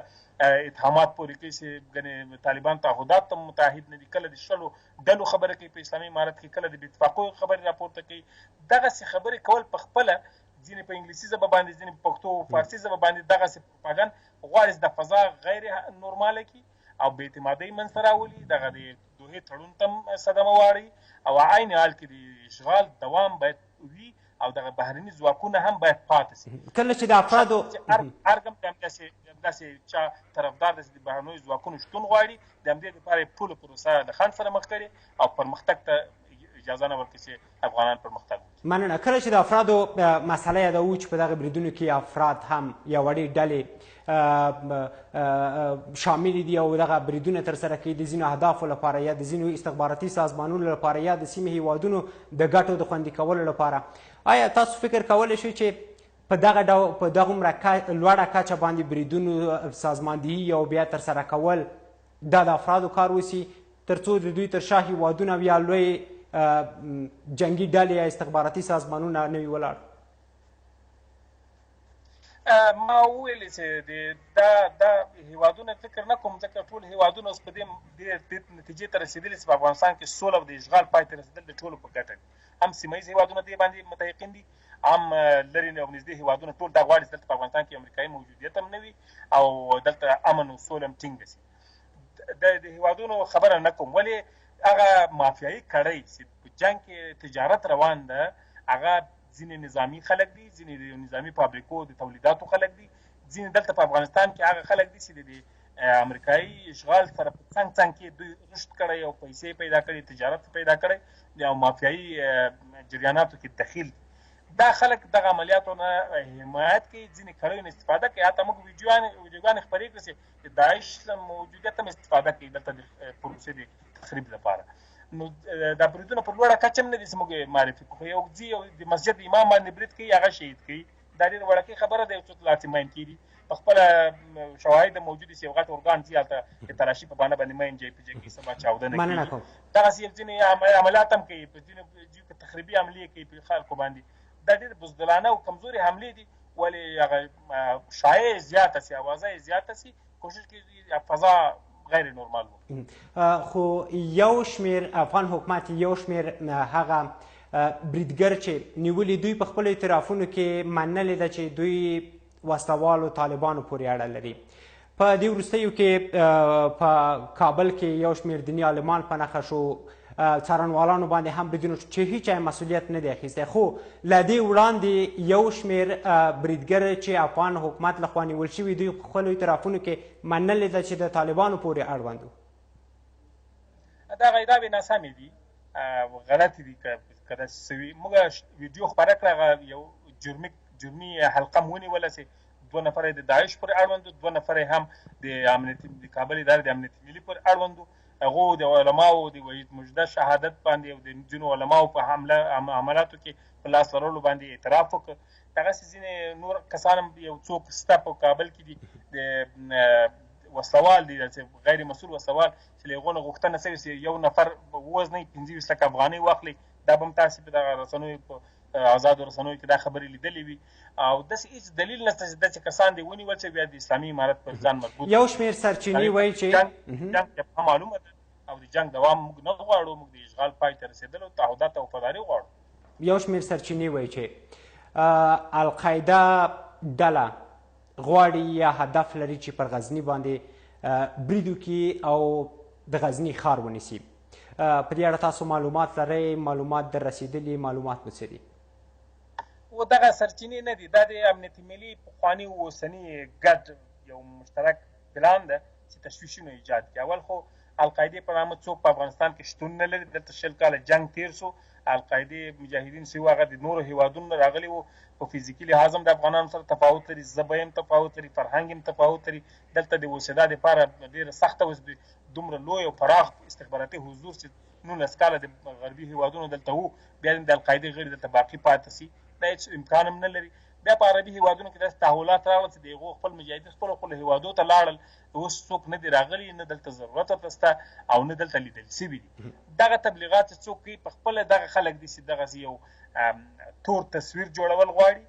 اتهامات پورې کوي چې ګنې طالبان تعهدات ته متعهد نه دي، کله د شلو ډلو خبره کوي په اسلامي امارت کې، کله د بې اتفاقو خبرې راپورته کوي. دغسې خبرې کول په خپله ځینې په انګلیسي ژبه باندې، ځینې په پښتو او فارسي ژبه باندې دغسې پروپاګند غواړي چې د فضا غیر نورماله کړي او بې اعتمادۍ منځته راولي، دغه د دوحې تړون ته هم صدمه واړوي، او عین حال کې د اشغال دوام باید وي او دغه بهرني ځواکونه هم باید پاتې شي. کله چې د افرادو ارګ هم داسې چا طرفدار دی چې د بهرنیو ځواکونو شتون غواړي، د همدې لپاره یې ټوله پروسه له خنډ سره مخ کړې او پرمختګ ته اجازه نه ورکړي چې افغانان پرمختګ وکړي. مننه. کله چې د افرادو مسله یادوو چې په دغه بریدونو کې افراد هم یا وړې ډلې شاملې دي او دغه بریدونه ترسره کوي د ځینو اهدافو لپاره یا د ځینو استخباراتي سازمانونو لپاره یا د سیمې هیوادونو د ګټو د خوندي کولو لپاره، آیا تاسو فکر کولی شئ چې په دغه ډول په دغومره لوړه کچه باندې بریدونو سازماندهي او بیا ترسره کول دا د افرادو کار وسي ترڅو د دوی تر شا هیوادونه او یا لوی جنګي ډلې یا استخباراتي سازمانونه نه وي ولاړ؟ ما وویل چې دا دا هیوادونه فکر نه کوم، ځکه ټول هیوادونه اوس په دې نتیجې ته رسېدلي چې په افغانستان کې سوله او د اشغال پای ته رسېدل د ټولو په ګټه دي. هم سیمه ییز هیوادونه دې باندې متیقن دي، هم لرې او نږدې هیوادونه ټول دا غواړي چې دلته په افغانستان کې امریکایي موجودیت هم نه وي او دلته امن او سوله هم ټینګه شي. د هیوادونو خبره نه کوم، ولې هغه مافیایي کړۍ چې په جنګ کې تجارت روان ده، هغه ځینې نظامي خلک دي، ځینې د نظامي فابریکو د تولیداتو خلک دي، ځینې دلته په افغانستان کې هغه خلک دي چې د امریکایي اشغال سره په څنګ څنګ کې دوی رشد کړی او پیسې پیدا کړي، تجارت پیدا کړی او مافیایي جریاناتو کې دخیل دي. دا خلک دغه عملیاتو نه حمایت کوي، ځینې کړیو نه استفاده کوي. حتی موږ ویډیوګانې خپرې کړې چې د داعش له موجودیت هم استفاده کوي دلته د پروسې د تخریب لپاره. نو دا بریدونه په لوړه کچه هم نه دي چې موږ یې معرفي کړو، خو یو ځي یو د مسجد امام باندې برید کوي، هغه شهید کوي. دا ډېره وړکۍ خبره ده، یو څوک لاڅې ماین کېږي، په خپله شواهد موجود دي چې یو غټ ارګان ځي هلته د تلاشي په بانه باندې ماین جای په جای کوي، سبا چاودنه مننه کېږي. کوم. دغسې یو ځینې عملیات هم کوي، په ځینو ځایو کې تخریبي حملې کوي په خلکو باندې. دا ډېرې بزدلانه او کمزورې حملې دي، ولې هغه شایع زیاته سي، اوازه یې زیاته سي، کوشش کوي فضا غیر نورمال وو. خو یو شمېر افغان حکومت یو شمېر هغه بریدګر چې نیولي، دوی په خپلو اعترافونو کې منلې ده چې دوی وسلهوالو طالبانو پورې اړه لري. په دې وروستیو کې په کابل کې یو شمېر دیني عالمان په نښه شو، څارنوالانو باندې هم بریدونه شو چې هیچا یې مسؤلیت نه دی اخیستی. خو له دې وړاندې یو شمېر بریدګر چې افغان حکومت لخوا نیول شوي، دوی په خپلو اعترافونو کې منلې ده چې د طالبانو پورې اړوند وو. دغه ادعاوې ناسمې دي، غلطې دي. که داسې څه وي، موږ ویډیو خپره کړه، هغه یو جرمي حلقه مو ونیوله چې دوه نفره د داعش پورې اړوند وو، دوه نفره هم د امنیتي د کابل ادارې د امنیتي ملي پورې اړوند وو. هغو د علماو د وحید مژده شهادت باندې او د ځینو علماو په حمله حملاتو کې په لاس لرلو باندې اعتراف وکړ. دغسې ځینې نور کسان هم یو څوک سته په کابل کې دي، د وسلوال دي، داسې غیر مسؤل وسلوال چې له هغو نه غوښتنه سوې چې یو نفر ووژنئ، 25 لکه افغانۍ واخلئ. دا به هم تاسې په دغه رسنیو، په ازادو رسنیو کې دا خبرې لیدلې وي. او داسې هیڅ دلیل نشته چې داسې کسان دې ونیول چې بیا د اسلامي امارت پر ځان مربوط. یو شمېر سرچینې وایي چې جنګ جبهه معلومه ده او د جنګ دوام موږ نه غواړو، موږ د اشغال پای ته رسېدلو تعهدات او وفاداري غواړو. یو شمېر سرچینې وایي چې القاعده ډله غواړي یا هدف لري چې پر غزني باندې برید وکړي او د غزني ښار ونیسي. په دې اړه تاسو معلومات لرئ؟ معلومات در رسېدلي؟ معلومات مو څه دي؟ و دغه سرچینې نه دي، دا د امنیت ملي پخواني او اوسني ګډ یو مشترک پلان ده چې تشویشونه ایجاد کړي. اول خو القاعدې په نامه څوک په افغانستان کې شتون نه لري، دلته 20 کاله جنګ تیر سو، القاعدې مجاهدین چې وو هغه د نورو هیوادونو نه راغلي وو، په فزیکي لحاظ هم د افغانانو سره تفاوت لري، ژبه یې هم تفاوت لري، فرهنګ یې هم تفاوت لري. دلته د اوسېدا دپاره ډېره سخته وه، دومره لوی او پراخ استخباراتي حضور چې 19 کاله د غربي هیوادونو دلته وو، بیا د القاعدې غړي دلته باقي پاتې سي، دا هیڅ امکان هم نه لري. بیا په عربي هیوادونو کې داسې تحولات راغلل چې د هغو خپل مجاهدین خپلو خپلو هیوادو ته لاړل، اوس څوک نه دي راغلي، نه دلته ضرورت ورته سته او نه دلته لیدل سوي دي. دغه تبلیغات چې څوک کوي په خپله دغه خلک دي چې دغسې یو تور تصویر جوړول غواړي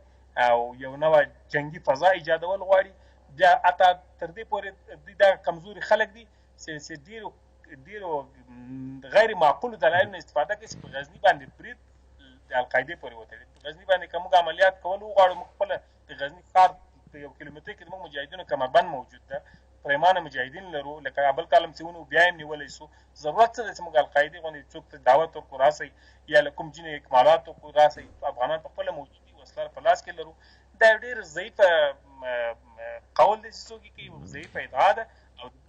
او یو نوی جنګي فضا ایجادول غواړي. بیا حتی تر دې پورې دوی دغه کمزوري خلک دي چې ډېرو ډېرو غیر معقولو دلایلو نه استفاده کوي چې په غزني باندې برید د القاعدې پورې وتړي. په غزني باندې که موږ عملیات کول وغواړو، موږ خپله د غزني ښار په 1 کیلومتر کې موږ مجاهدینو کمربند موجود ده، پریمانه مجاهدین لرو، لکه بل کال هم چې ونیو بیا یې هم نیولی سو. ضرورت څه دی چې موږ القاعدې غوندې څوک ته دعوت ورکړو راسئ، یا له کوم ځینې اکمالات ورکړو راسئ. افغانان په خپله موجود دي، وسله په لاس کې لرو. دا یو ډېر ضعیفه قول دی چې څوک یې کوي، ضعیفه ادعا ده.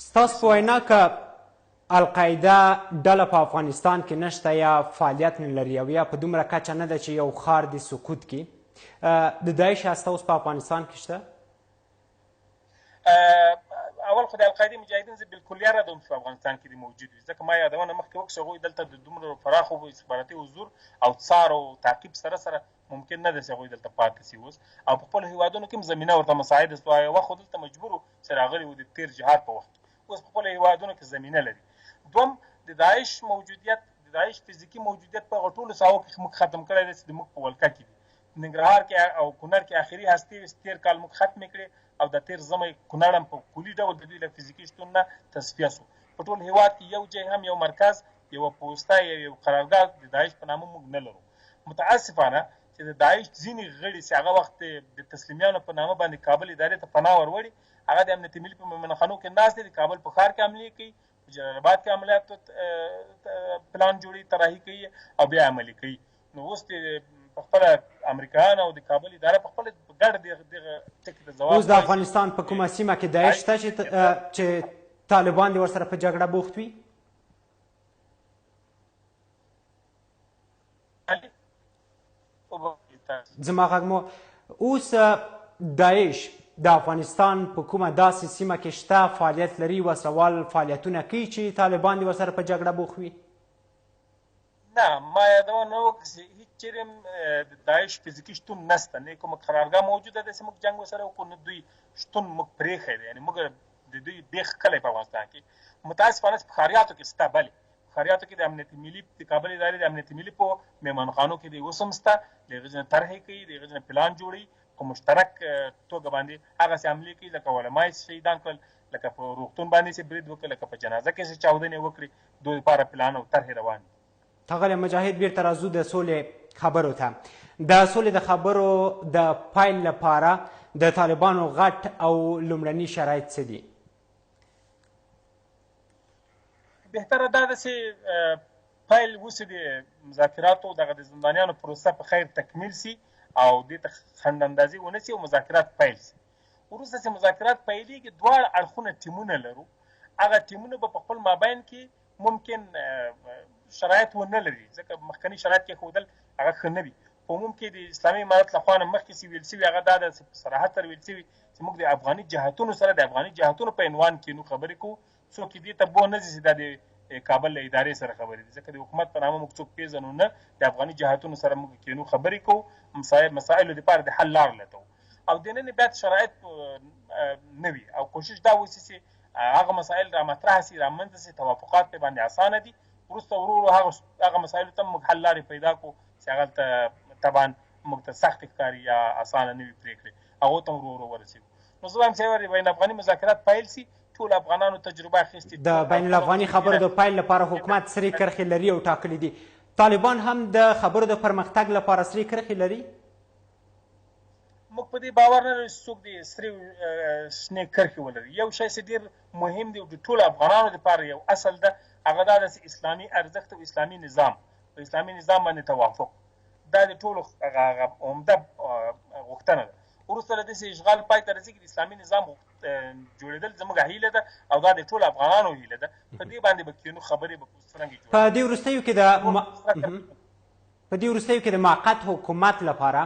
ستاسو په وینا که القاعده ډله په افغانستان کې نشته یا فعالیت نه لري او یا په دومره کچه نه ده چې یو ښار دې سقوط کړي، د داعش هسته اوس په افغانستان کې شته؟ اول خو د القاعدې مجاهدین زه بالکلیه ردوم چې په افغانستان کې دې موجود وي، ځکه ما یادونه مخکې وکړه چې هغوی دلته د دومره پراخو استخباراتي حضور او څار او تعقیب سره سره ممکن نه ده چې هغوی دلته پاتې سي اوس، او په خپلو هیوادونو کې هم زمینه ورته مساعده سوه. یو وخت خو دلته مجبور وو چې راغلي وو د تېر جهاد په وخت کې، اوس په خپلو هیوادونو کې زمینه لري. دوم، د داعش موجودیت، د داعش فزیکي موجودیت په هغو ټولو ساحو کې موږ ختم کړی دی چې د موږ په ولکه کې دي. ننګرهار کې او کونړ کې اخري هستې وې چې تېر کال موږ ختمې کړې او د تېر ژمی کونړ هم په کلي ډول د دوی له فزیکي شتون نه تصفیه سو. په ټول هیواد کې یو ځای هم یو مرکز، یوه پوسته یا یو قرارګاه د داعش په نامه موږ نه لرو. متاسفانه چې د داعش ځینې غړي چې هغه وخت د تسلیمیانو په نامه باندې کابل ادارې ته پناه وروړي، هغه د امنیت ملي په میمنخانو کې ناست دي، د کابل په ښار کې عملي کوي، په جلال اباد کې عملیات پلان جوړوي، طراحي کوي او بیا عملي کوي. نو اوس په خپله امریکایان او د کابل اداره په خپله ګډ دغه ټکي ته ځواب اوس د افغانستان په کومه سیمه کې داعش شته چې طالبان دې ورسره په جګړه بوخت وي؟ زما غږ مو اوس داعش د افغانستان په کومه داسې سیمه کې شته، فعالیت لري، وسلهوال فعالیتونه کوي چې طالبان دې ورسره په جګړه بوخت وي؟ نه، ما یادونه وکړه چې هیڅ چېرې هم د داعش فزیکي شتون نشته، نه کومه قرارګاه موجوده ده چې موږ جنګ ورسره وکړو، نه دوی شتون موږ پرېښی دی. یعنې موږ د دوی بېخ کلی په افغانستان کې متاسفانه چې په ښاریاتو کې شته، بلې ښاریاتو کې د امنیت ملي د کابل ادارې د امنیت ملي په میمانخانو کې د اوس هم شته، د هغې ځینې طرحې کوي، د هغې ځینې پلان جوړوي، په مشترک توګه باندې هغسې حملې کوي لکه علما یې شهیدان کړل، لکه په روغتون باندې چې برید وکړ، لکه په جنازه کې چې چاودنې وکړې، دوی لپاره پلان او طرحې روان دي. ښاغلی مجاهد، بیرته راځو د سولې خبرو ته. د سولې د خبرو د پیل لپاره د طالبانو غټ او لومړني شرایط څه دي؟ بهتره دا ده چې پیل وسي د مذاکراتو، دغه د زندانیانو پروسه په خیر تکمیل سي او دې ته خنډ اندازي ونه سي او مذاکرات پیل سي. وروسته چې مذاکرات پیلېږي دواړه اړخونه ټیمونه لرو، هغه ټیمونه به په خپل مابین کې ممکن شرایط ونه لري، ځکه مخکني شرایط کې ښودل هغه ښه نه وي. په عموم کې د اسلامي امارت له خوا نه مخکې چې ویل سوي هغه دا ده چې په صراحت سره ویل سوي چې موږ د افغاني جهتونو سره د افغاني جهتونو په عنوان کې نو خبرې کوو، څوک یې دې ته بوه نه ځي چې دا د کابل له ادارې سره خبرې دي، ځکه د حکومت په نامه موږ څوک پېژنو نه، د افغاني جهتونو سره موږ کینو خبرې کوو، مسایلو دپاره د حل لار لټوو او د نن باید شرایط نه وي او کوشش دا وسي چې هغه مسایل را مطرح سي، رامنځته سي، توافقات په باندې اسانه دي. وروسته ورو ورو هغه مسایلو ته موږ حل لارې پیدا کړو چې هغه ته طبعا موږ ته سختې ښکاري یا اسانه نه وي پرېکړې، هغو ته ورو ورو ورسېږو. نو زه وایم چې بین الافغاني مذاکرات پیل سي، ټول افغانانو تجربه اخیستې. د بین الافغاني خبرو د پیل لپاره حکومت سرې کرښې لري او ټاکلي دي. طالبان هم د خبرو د پرمختګ لپاره سرې کرښې لري؟ موږ په دې باور نه لرو چې څوک دې سرې شنې کرښې ولري. یو شی چې ډېر مهم دی او د ټولو افغانانو لپاره یو اصل ده، هغه دا ده چې اسلامي ارزښت او اسلامي نظام، په اسلامي نظام باندې توافق، دا د ټولو هغه عمده غوښتنه ده. وروسته له دې چې اشغال پای ته رسېږي، د اسلامي نظام جوړېدل زموږ هیله ده او دا د ټولو افغانانو هیله ده. په دې باندې به کښېنو، خبرې به څرنګه جوړ. په دې وروستیو کې د موقت حکومت لپاره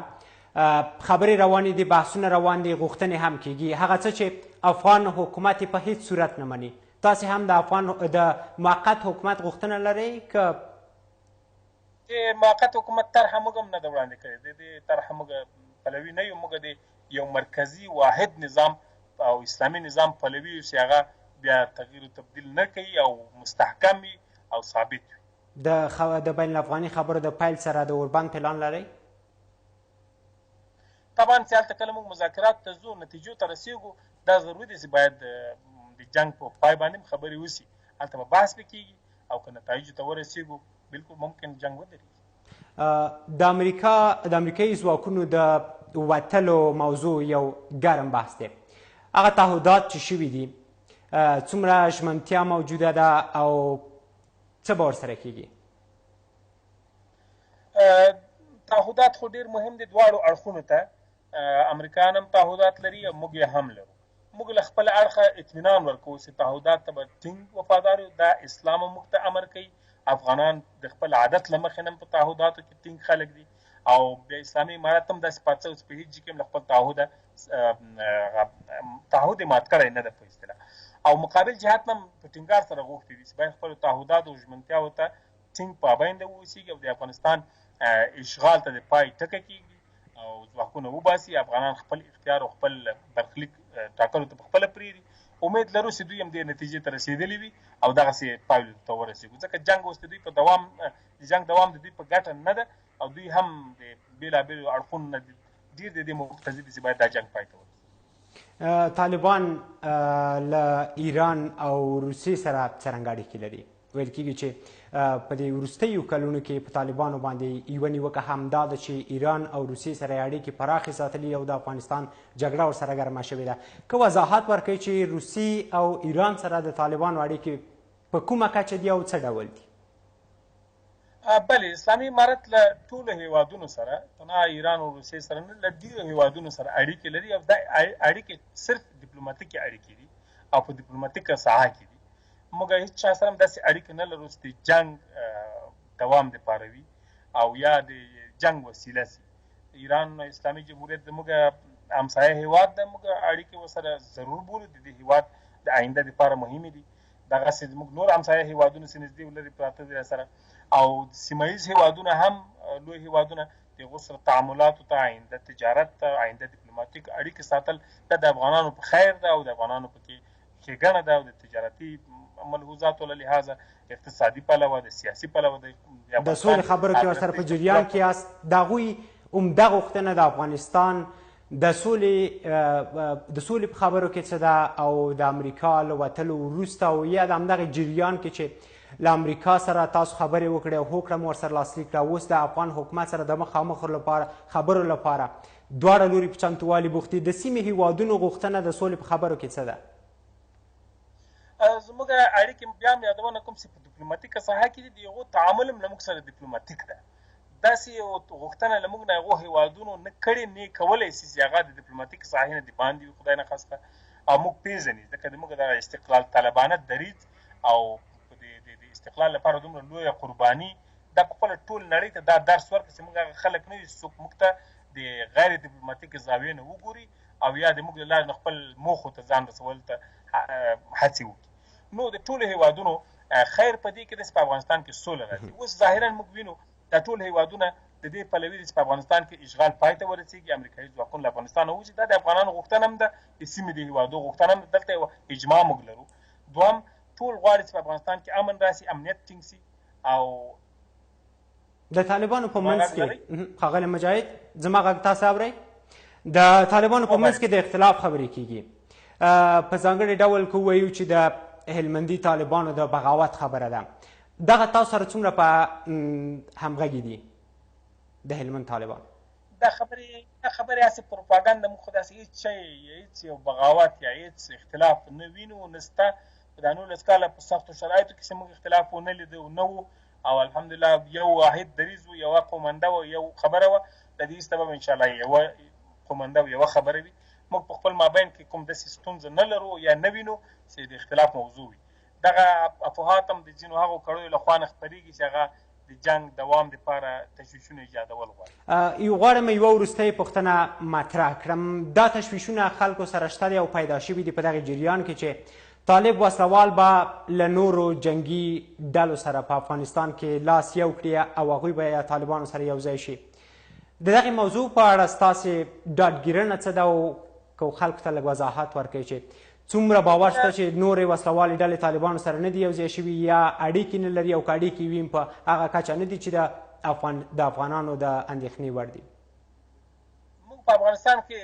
خبرې روانې دي، بحثونه روان دي، غوښتنې هم کیږي، هغه څه چې افغان حکومت یې په هیڅ صورت نه مني. تاسې هم د افغان د موقت حکومت غوښتنه لرئ که د موقت حکومت طرحه موږ هم نه ده وړاندې کړې؟ د دې طرحه موږ پلوي نه یو. موږ د یو مرکزي واحد نظام او اسلامي نظام پلوي یو چې هغه بیا تغییر او تبدیل نه کوي او مستحکم وي او ثابت وي. د بین الافغاني خبرو د پیل سره د اوربند پلان لرئ؟ طبعا چې هلته کله موږ مذاکرات ته ځو، نتیجو ته رسېږو، دا ضروري دی چې باید د جنګ په پای باندې هم خبرې وشي، هلته به بحث به کېږي او که نتایجو ته ورسېږو بالکل ممکن جنګ ودرېږي. د امریکا د امریکایي ځواکونو د وتلو موضوع یو ګرم بحث دی. هغه تعهدات چې شوي دي، څومره ژمنتیا موجوده ده او څه به ورسره کېږي؟ تعهدات خو ډېر مهم دي دواړو اړخونو ته. امریکایان هم تعهدات لري او موږ یې هم لرو. موږ له خپل اړخه اطمینان ورکوو چې تعهدات ته به ټینګ وفادار یو. دا اسلام موږ ته امر کوي. افغانان د خپل عادت له مخې هم په تعهداتو کې ټینګ خلک دي او بیا اسلامي امارت هم داسې پاتې شوی چې په هېڅ کې هم له خپل تعهد یې مات کړی نه ده په اصطلاح. او مقابل جهت هم په ټینګار سره غوښتي دي چې باید خپلو تعهداتو او ژمنتیاوو ته ټینګ پابند واوسېږي او د افغانستان اشغال ته د پای ټکی کېږدي او ځواکونه وباسي. افغانان خپل اختیار او خپل برخلیک ټاکلو ته په خپله پرېږدي. امید لرو چې دوی هم دې نتیجې ته رسېدلي وي او دغسې پایلو ته ورسېږو، ځکه جنګ اوس د دوی په دوام، د جنګ دوام د دوی په ګټه نه ده او دوی هم د بېلابېلو اړخونو نه ډېر د دې مقتضي دي چې باید دا جنګ پای ته ورسېږي. طالبان له ایران او روسیې سره څرنګه اړیکې لري؟ ویل کیږي چې په دې وروستیو کلونو کې په طالبانو باندې یوه نیوکه هم دا ده چې ایران او روسیې سره یې اړیکې پراخې ساتلي او د افغانستان جګړه ورسره ګرمه شوې ده. که وضاحت ورکړئ چې روسیې او ایران سره د طالبانو اړیکې په کومه کچه دي او څه ډول دي؟ بله، اسلامي امارت له ټولو هیوادونو سره، تنها ایران او روسیې سره نه، له ډیرو هیوادونو سره اړیکې لري او دا اړیکې صرف دیپلوماتیکې اړیکې دي او په دیپلوماتیکه ساحه کې دي. موږ هیڅ چا سره هم داسې اړیکې نه لرو چې د جنګ دوام دپاره وي او یا د جنګ وسیله سي. ایران اسلامي جمهوریت زموږ همسایه هیواد ده، موږ اړیکې ورسره ضرور بولو، د دې هیواد د آینده دپاره مهمې دي. دغسې زموږ نور همسایه هیوادونه چې نږدې ولري پراته دي سره او سیمه ییز هیوادونه هم، لوی هیوادونه، د هغو سره تعاملاتو ته، آینده تجارت ته، آینده دیپلوماتیک اړیکې ساتل دا د افغانانو په خیر ده او د افغانانو پکې ښېګڼه ده او د تجارتي ملحوظاتو له لحاظه، اقتصادي پلوه، د سیاسي پلوه د سولې خبرو کې ورسره په جریان کې یاست. د هغوی عمده غوښتنه د افغانستان د سولې په خبرو کې څه ده او د امریکا له وتلو وروسته او یا د همدغه جریان کې چې له امریکا سره تاسو خبرې وکړې او هوکړه مو ورسره لاسلیک کړه، اوس د افغان حکومت سره د مخامخ لپاره خبرو لپاره دواړه لوري په چمتووالي بوخت دي، د سیمې هیوادونو غوښتنه د سولې په خبرو کې څه ده؟ زموږ اړیکې بیا هم یادونه کوم چې په دیپلوماتیکه ساحه کې دي، د هغو تعامل هم له موږ سره دیپلوماتیک ده. داسې یو غوښتنه له موږ نه هغو هیوادونو نه کړې، نه یې کولی شي چې هغه د دیپلوماتیک ساحې نه د باندې وي، خدای نخواسته، او موږ پېژني، ځکه د موږ دغه استقلال طلبانه دریځ او د استقلال لپاره دومره لویه قرباني، دا په خپله ټول نړۍ ته دا درس ورکړي چې موږ هغه خلک نه یو چې څوک موږ ته د غیر دیپلوماتیکې زاویې نه وګوري او یا د موږ له لارې نه خپل موخو ته ځان رسولو ته هڅې وکړي. نو د ټولو هیوادونو خیر په دې کې دی چې په افغانستان کې سوله راځي. اوس ظاهرا موږ وینو دا ټول هیوادونه د دې پلوي دي چې په افغانستان کې اشغال پای ته ورسیږي، امریکایي ځواکونه له افغانستانه ووځي. دا د افغانانو غوښتنه هم ده، د سیمې د هیوادو غوښتنه هم ده. دلته یوه اجماع موږ لرو. دوهم، ټول غواړي چې په افغانستان کې امن راسي، امنیت ټینګ سي او د طالبانو په منځ کې، ښاغلی مجاهد زما غږ تاسو اورئ؟ د طالبانو په منځ کې د اختلاف خبرې کیږي، په ځانګړي ډول که ووایو چې د هلمندي طالبانو د بغاوت خبره ده، دغه تاسو سره څومره په همغږي دي د هلمند طالبان؟ دا خبرې هسې پروپاګند، موږ خو داسې هېڅ شی، هېڅ یو بغاوت یا هېڅ اختلاف نه وینو، نسته. په دا 19 کاله په سختو شرایطو کې چې موږ اختلاف ونه لید نه وو، او الحمدلله یو واحد دریځ و، یوه قومنده وه، یو خبره وه. د دې سبب انشاءالله یوه قومنده او یوه خبره وي. موږ په خپل مابین کې کوم داسې ستونزه نه لرو یا نه وینو چې د اختلاف موضوع وي. دغه افواهات هم د ځینو هغو کړیو له خوا نه خپرېږي چې هغه د جنګ دوام دپاره تشویشونه ایجادول غواړي. یو غواړم یوه وروستۍ پوښتنه مطرح کړم. دا تشویشونه خلکو سره شته دی او پیدا شوي دي په دغه جریان کې چې طالب وسلوال به له نورو جنګي ډلو سره په افغانستان کې لاس یو کړي او هغوی به یا طالبانو سره یو ځای شي. د دغې موضوع په اړه ستاسې ډاډګیرنه څه ده او که خلکو ته لږ وضاحت ورکړئ چې څومره باور شته چې نورې وسلوالې ډلې طالبانو سره نه دي یو ځای شوي یا اړیکې نه لري، او که اړیکې وي په هغه کچه نه دي چې د افغانانو د اندېښنې وړ دي؟ موږ په افغانستان کې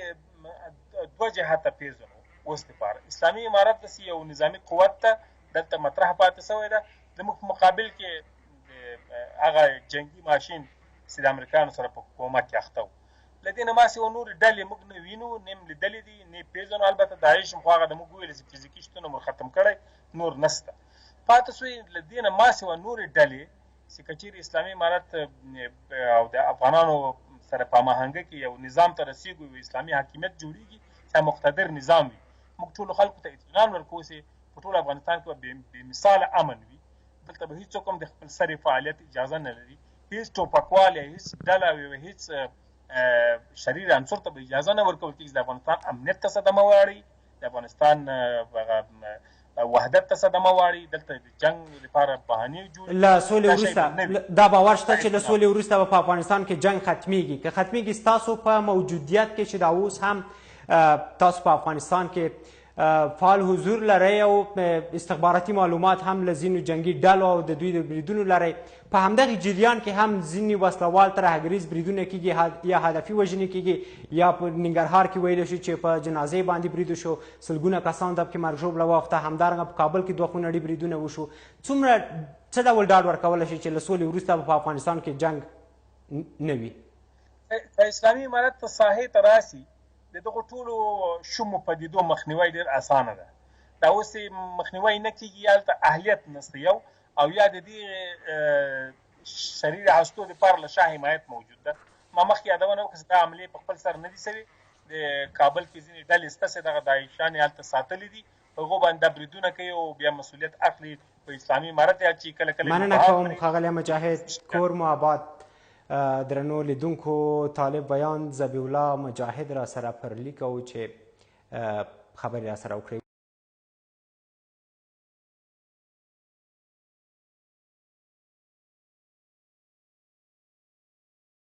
دوه جهته پېژنو اوس دپاره. اسلامي امارت داسې یو نظامي قوت ته دلته مطرح پاتې سوی ده، زموږ په مقابل کې هغه جنګي ماشین چې د امریکایانو سره په کومک کې اخته و. له دې نه ماسې و نورې ډلې موږ نه وینو، نه هم لیدلې دي، نه یې پېژنو. البته داعش هم خو هغه د موږ وویل چې فزیکي شتون مو ختم کړی، نور نسته. پاتې سوې له دې نه ماسې و نورې ډلې چې که چېرې اسلامي امارت او د افغانانو سره په هماهنګۍ کې یو نظام ته رسېږو، یو اسلامي حاکمیت جوړېږي چې مقتدر نظام وي، موږ ټولو خلکو ته اطمینان ورکوو چې په ټول افغانستان کې به بې مثاله امن وي. دلته به هیڅوک هم د خپل سرې فعالیت اجازه نه لري، هیڅ ټوپکوال یا هیڅ ډله او هیڅ شریر عنصر ته به اجازه نه ورکول کېږي چې د افغانستان امنیت ته صدمه واړي، د افغانستان وحدت ته صدمه واړي. دلته د جنګ لپاره بهانې جوړ له سولې وروسته دا باور شته چې له سولې وروسته به په افغانستان کې جنګ ختمیږي؟ که ختمیږي ستاسو په موجودیت کې چې دا اوس هم تاسو په افغانستان کې فعال حضور لرئ او استخباراتي معلومات هم له ځینو جنګي ډلو او د دوی د بریدونو لرئ، په همدغه جریان کې هم ځینې وسلوال ترهګریز بریدونه کیږي یا هدفي وژنې کیږي، یا په ننګرهار کې ویلی شو چې په جنازې باندې برید وشو، سلګونه کسان د پکې مرګ ژوبله واوښته، همدارنګه په کابل کې دوه خونړي بریدونه وشو. څومره څه ډول ډاډ ورکولی شي چې له سولې وروسته به په افغانستان کې جنګ نه وي؟ که اسلامي امارت ساحې ته راسي د دغو ټولو شومو پدیدو مخنیوی ډېر اسانه ده. دا اوس مخنیوی نه کېږي، هلته اهلیت نشته یو، او یا د دې شریر هستو دپاره له شا حمایت موجود ده. ما مخکې یادونه وکړه چې دا عملې په خپل سر نه دي سوې. د کابل کې ځینې ډلې شته چې دغه داعشیان یې هلته ساتلي دي، هغو باندې دا بریدونه کوي او بیا مسؤلیت اخلي په اسلامي امارت یا چې کله کله. مننه کوم ښاغلی مجاهد، کور مو آباد. درنو لیدونکو، طالب ویاند ذبیح الله مجاهد را سره پر لیکه و چې خبرې را سره وکړې.